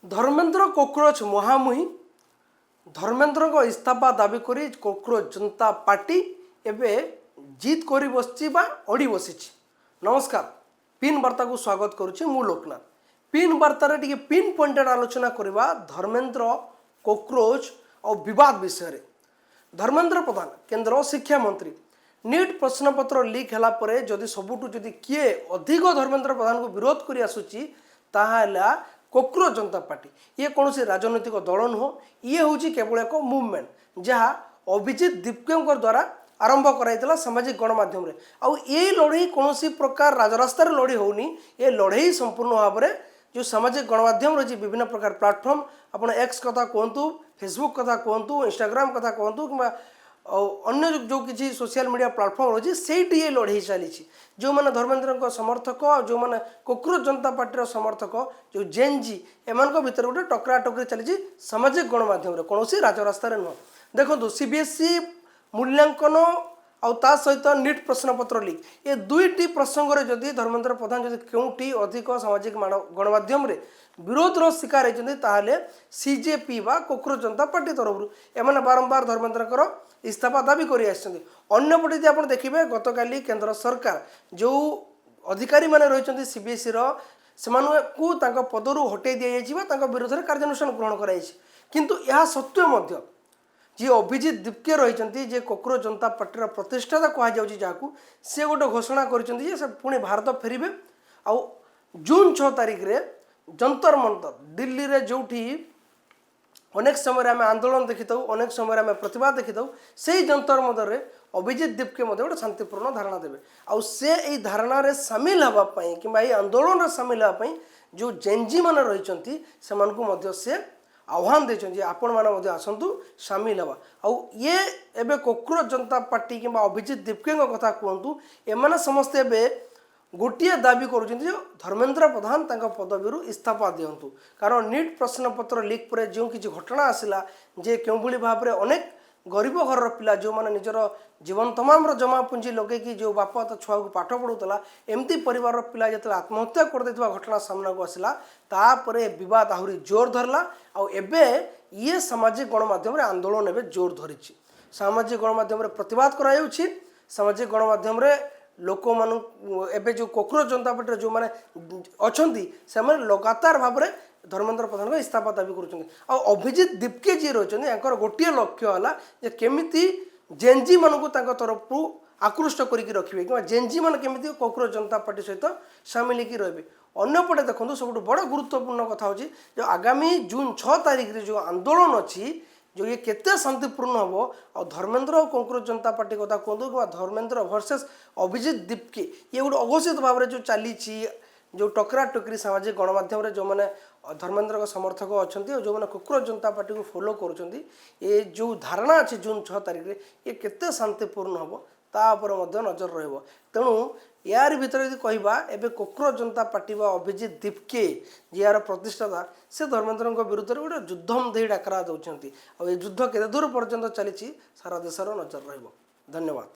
Dharmendra cockroach ମୁହାଁମୁହିଁ। ଧର୍ମେନ୍ଦ୍ରଙ୍କ ଇସ୍ତଫା ଦାବି କରି କକ୍ରୋଚ ଜନତା ପାର୍ଟି ଏବେ ଜିଦ୍ କରି ବସିଛି ବା ଅଡ଼ି ବସିଛି। ନମସ୍କାର, ପିନ୍ ବାର୍ତ୍ତାକୁ ସ୍ୱାଗତ କରୁଛି ମୁଁ ଲୋକନାଥ। ପିନ୍ ବାର୍ତ୍ତାରେ ଟିକେ ପିନ୍ ପଏଣ୍ଟେଡ଼ ଆଲୋଚନା କରିବା ଧର୍ମେନ୍ଦ୍ର କକ୍ରୋଚ ଆଉ ବିବାଦ ବିଷୟରେ। ଧର୍ମେନ୍ଦ୍ର ପ୍ରଧାନ, କେନ୍ଦ୍ର ଶିକ୍ଷାମନ୍ତ୍ରୀ, ନିଟ୍ ପ୍ରଶ୍ନପତ୍ର ଲିକ୍ ହେଲା ପରେ ଯଦି ସବୁଠୁ ଯଦି କିଏ ଅଧିକ ଧର୍ମେନ୍ଦ୍ର ପ୍ରଧାନକୁ ବିରୋଧ କରି ଆସୁଛି, ତାହା ହେଲା କୋକ୍ରୋଚ ଜନତା ପାର୍ଟି। ଇଏ କୌଣସି ରାଜନୈତିକ ଦଳ ନୁହଁ, ଇଏ ହେଉଛି କେବଳ ଏକ ମୁଭମେଣ୍ଟ, ଯାହା ଅଭିଜିତ ଦୀପକେଙ୍କ ଦ୍ୱାରା ଆରମ୍ଭ କରାଯାଇଥିଲା ସାମାଜିକ ଗଣମାଧ୍ୟମରେ। ଆଉ ଏଇ ଲଢ଼େଇ କୌଣସି ପ୍ରକାର ରାଜରାସ୍ତାରେ ଲଢ଼େଇ ହେଉନି। ଏ ଲଢ଼େଇ ସମ୍ପୂର୍ଣ୍ଣ ଭାବରେ ଯେଉଁ ସାମାଜିକ ଗଣମାଧ୍ୟମ ରହିଛି, ବିଭିନ୍ନ ପ୍ରକାର ପ୍ଲାଟଫର୍ମ, ଆପଣ ଏକ୍ସ କଥା କୁହନ୍ତୁ, ଫେସବୁକ୍ କଥା କୁହନ୍ତୁ, ଇନଷ୍ଟାଗ୍ରାମ କଥା କୁହନ୍ତୁ କିମ୍ବା ଆଉ ଅନ୍ୟ ଯେଉଁ କିଛି ସୋସିଆଲ ମିଡ଼ିଆ ପ୍ଲାଟଫର୍ମ ରହିଛି, ସେଇଠି ଏ ଲଢ଼େଇ ଚାଲିଛି। ଯେଉଁମାନେ ଧର୍ମେନ୍ଦ୍ରଙ୍କ ସମର୍ଥକ ଆଉ ଯେଉଁମାନେ କୋକ୍ରୋଚ ଜନତା ପାର୍ଟିର ସମର୍ଥକ, ଯେଉଁ ଜେନ୍ ଜି, ଏମାନଙ୍କ ଭିତରେ ଗୋଟେ ଟକରାଟକରି ଚାଲିଛି ସାମାଜିକ ଗଣମାଧ୍ୟମରେ, କୌଣସି ରାଜରାସ୍ତାରେ ନୁହଁ। ଦେଖନ୍ତୁ, ସିବିଏସ୍ଇ ମୂଲ୍ୟାଙ୍କନ ଆଉ ତା ସହିତ ନିଟ୍ ପ୍ରଶ୍ନପତ୍ର ଲିକ୍, ଏ ଦୁଇଟି ପ୍ରସଙ୍ଗରେ ଯଦି ଧର୍ମେନ୍ଦ୍ର ପ୍ରଧାନ ଯଦି କେଉଁଠି ଅଧିକ ସାମାଜିକ ଗଣମାଧ୍ୟମରେ ବିରୋଧର ଶିକାର ହେଇଛନ୍ତି, ତାହେଲେ ସିଜେପି ବା କୋକ୍ରୋଚ ଜନତା ପାର୍ଟି ତରଫରୁ। ଏମାନେ ବାରମ୍ବାର ଧର୍ମେନ୍ଦ୍ରଙ୍କର ଇସ୍ତଫା ଦାବି କରି ଆସିଛନ୍ତି। ଅନ୍ୟପଟେ ଯଦି ଆପଣ ଦେଖିବେ, ଗତକାଲି କେନ୍ଦ୍ର ସରକାର ଯେଉଁ ଅଧିକାରୀମାନେ ରହିଛନ୍ତି ସିବିଏସ୍ଇର, ସେମାନଙ୍କୁ ତାଙ୍କ ପଦରୁ ହଟେଇ ଦିଆଯାଇଛି ବା ତାଙ୍କ ବିରୋଧରେ କାର୍ଯ୍ୟାନୁଷ୍ଠାନ ଗ୍ରହଣ କରାଯାଇଛି। କିନ୍ତୁ ଏହା ସତ୍ତ୍ୱେ ମଧ୍ୟ ଯିଏ ଅଭିଜିତ ଦୀପକେ ରହିଛନ୍ତି, ଯିଏ କୋକ୍ରୋଚ ଜନତା ପାର୍ଟିର ପ୍ରତିଷ୍ଠାତା କୁହାଯାଉଛି ଯାହାକୁ, ସେ ଗୋଟେ ଘୋଷଣା କରିଛନ୍ତି ଯେ ସେ ପୁଣି ଭାରତ ଫେରିବେ ଆଉ ଜୁନ୍ 6 ତାରିଖରେ ଯନ୍ତର ମନ୍ତର ଦିଲ୍ଲୀରେ, ଯେଉଁଠି ଅନେକ ସମୟରେ ଆମେ ଆନ୍ଦୋଳନ ଦେଖିଥାଉ, ଅନେକ ସମୟରେ ଆମେ ପ୍ରତିବାଦ ଦେଖିଥାଉ, ସେଇ ଯନ୍ତର ମନ୍ତରରେ ଅଭିଜିତ ଦୀପକେ ମଧ୍ୟ ଗୋଟେ ଶାନ୍ତିପୂର୍ଣ୍ଣ ଧାରଣା ଦେବେ। ଆଉ ସେ ଏଇ ଧାରଣାରେ ସାମିଲ ହେବା ପାଇଁ କିମ୍ବା ଏଇ ଆନ୍ଦୋଳନରେ ସାମିଲ ହେବା ପାଇଁ ଯେଉଁ ଜେନ୍ଜିମାନେ ରହିଛନ୍ତି, ସେମାନଙ୍କୁ ମଧ୍ୟ ସେ ଆହ୍ୱାନ ଦେଇଛନ୍ତି ଯେ ଆପଣମାନେ ମଧ୍ୟ ଆସନ୍ତୁ, ସାମିଲ ହେବା। ଆଉ ଇଏ ଏବେ କୋକ୍ରୋଚ ଜନତା ପାର୍ଟି କିମ୍ବା ଅଭିଜିତ ଦୀପକେଙ୍କ କଥା କୁହନ୍ତୁ, ଏମାନେ ସମସ୍ତେ ଏବେ ଗୋଟିଏ ଦାବି କରୁଛନ୍ତି ଯେ ଧର୍ମେନ୍ଦ୍ର ପ୍ରଧାନ ତାଙ୍କ ପଦବୀରୁ ଇସ୍ତଫା ଦିଅନ୍ତୁ। କାରଣ ନିଟ୍ ପ୍ରଶ୍ନପତ୍ର ଲିକ୍ ପରେ ଯେଉଁ କିଛି ଘଟଣା ଆସିଲା, ଯେ କେଉଁଭଳି ଭାବରେ ଅନେକ ଗରିବ ଘରର ପିଲା, ଯେଉଁମାନେ ନିଜର ଜୀବନ ତମାମର ଜମା ପୁଞ୍ଜି ଲଗେଇକି ଯେଉଁ ବାପା ତା ଛୁଆକୁ ପାଠ ପଢ଼ୁଥିଲା, ଏମିତି ପରିବାରର ପିଲା ଯେତେବେଳେ ଆତ୍ମହତ୍ୟା କରିଦେଇଥିବା ଘଟଣା ସାମ୍ନାକୁ ଆସିଲା, ତାପରେ ବିବାଦ ଆହୁରି ଜୋର ଧରିଲା। ଆଉ ଏବେ ଇଏ ସାମାଜିକ ଗଣମାଧ୍ୟମରେ ଆନ୍ଦୋଳନ ଏବେ ଜୋର ଧରିଛି। ସାମାଜିକ ଗଣମାଧ୍ୟମରେ ପ୍ରତିବାଦ କରାଯାଉଛି। ସାମାଜିକ ଗଣମାଧ୍ୟମରେ ଲୋକମାନଙ୍କୁ ଏବେ ଯେଉଁ କୋକ୍ରୋଚ ଜନତା ପାର୍ଟିର ଯେଉଁମାନେ ଅଛନ୍ତି, ସେମାନେ ଲଗାତାର ଭାବରେ ଧର୍ମେନ୍ଦ୍ର ପ୍ରଧାନଙ୍କ ଇସ୍ତଫା ଦାବି କରୁଛନ୍ତି। ଆଉ ଅଭିଜିତ ଦୀପକେ ଯିଏ ରହିଛନ୍ତି, ୟାଙ୍କର ଗୋଟିଏ ଲକ୍ଷ୍ୟ ହେଲା ଯେ କେମିତି ଜେନ୍ଜିମାନଙ୍କୁ ତାଙ୍କ ତରଫରୁ ଆକୃଷ୍ଟ କରିକି ରଖିବେ କିମ୍ବା ଜେନ୍ଜିମାନେ କେମିତି କୋକ୍ରୋଚ ଜନତା ପାର୍ଟି ସହିତ ସାମିଲ ହେଇକି ରହିବେ। ଅନ୍ୟପଟେ ଦେଖନ୍ତୁ, ସବୁଠୁ ବଡ଼ ଗୁରୁତ୍ୱପୂର୍ଣ୍ଣ କଥା ହେଉଛି ଯେ ଆଗାମୀ ଜୁନ୍ 6 ତାରିଖରେ ଯେଉଁ ଆନ୍ଦୋଳନ ଅଛି, ଯେଉଁ ଇଏ କେତେ ଶାନ୍ତିପୂର୍ଣ୍ଣ ହେବ ଆଉ ଧର୍ମେନ୍ଦ୍ର ଆଉ କୋକ୍ରୋଚ ଜନତା ପାର୍ଟି କଥା କୁହନ୍ତୁ କିମ୍ବା ଧର୍ମେନ୍ଦ୍ର ଭର୍ସେସ୍ ଅଭିଜିତ ଦୀପକେ, ଇଏ ଗୋଟେ ଅଘୋଷିତ ଭାବରେ ଯେଉଁ ଚାଲିଛି, ଯେଉଁ ଟକରା ଟକରି ସାମାଜିକ ଗଣମାଧ୍ୟମରେ, ଯେଉଁମାନେ ଧର୍ମେନ୍ଦ୍ରଙ୍କ ସମର୍ଥକ ଅଛନ୍ତି ଆଉ ଯେଉଁମାନେ କୋକ୍ରୋଚ ଜନତା ପାର୍ଟିକୁ ଫଲୋ କରୁଛନ୍ତି, ଏ ଯେଉଁ ଧାରଣା ଅଛି ଜୁନ୍ 6 ତାରିଖରେ, ଇଏ କେତେ ଶାନ୍ତିପୂର୍ଣ୍ଣ ହେବ, ତା ଉପରେ ମଧ୍ୟ ନଜର ରହିବ। ତେଣୁ ୟାରି ଭିତରେ ଯଦି କହିବା, ଏବେ କୋକ୍ରୋଚ ଜନତା ପାର୍ଟି ବା ଅଭିଜିତ ଦୀପକେ ଯିଏ ଏହାର ପ୍ରତିଷ୍ଠାତା, ସେ ଧର୍ମେନ୍ଦ୍ରଙ୍କ ବିରୁଦ୍ଧରେ ଗୋଟେ ଯୁଦ୍ଧମ ଦେଇ ଡାକରା ଦେଉଛନ୍ତି। ଆଉ ଏ ଯୁଦ୍ଧ କେତେ ଦୂର ପର୍ଯ୍ୟନ୍ତ ଚାଲିଛି, ସାରା ଦେଶର ନଜର ରହିବ। ଧନ୍ୟବାଦ।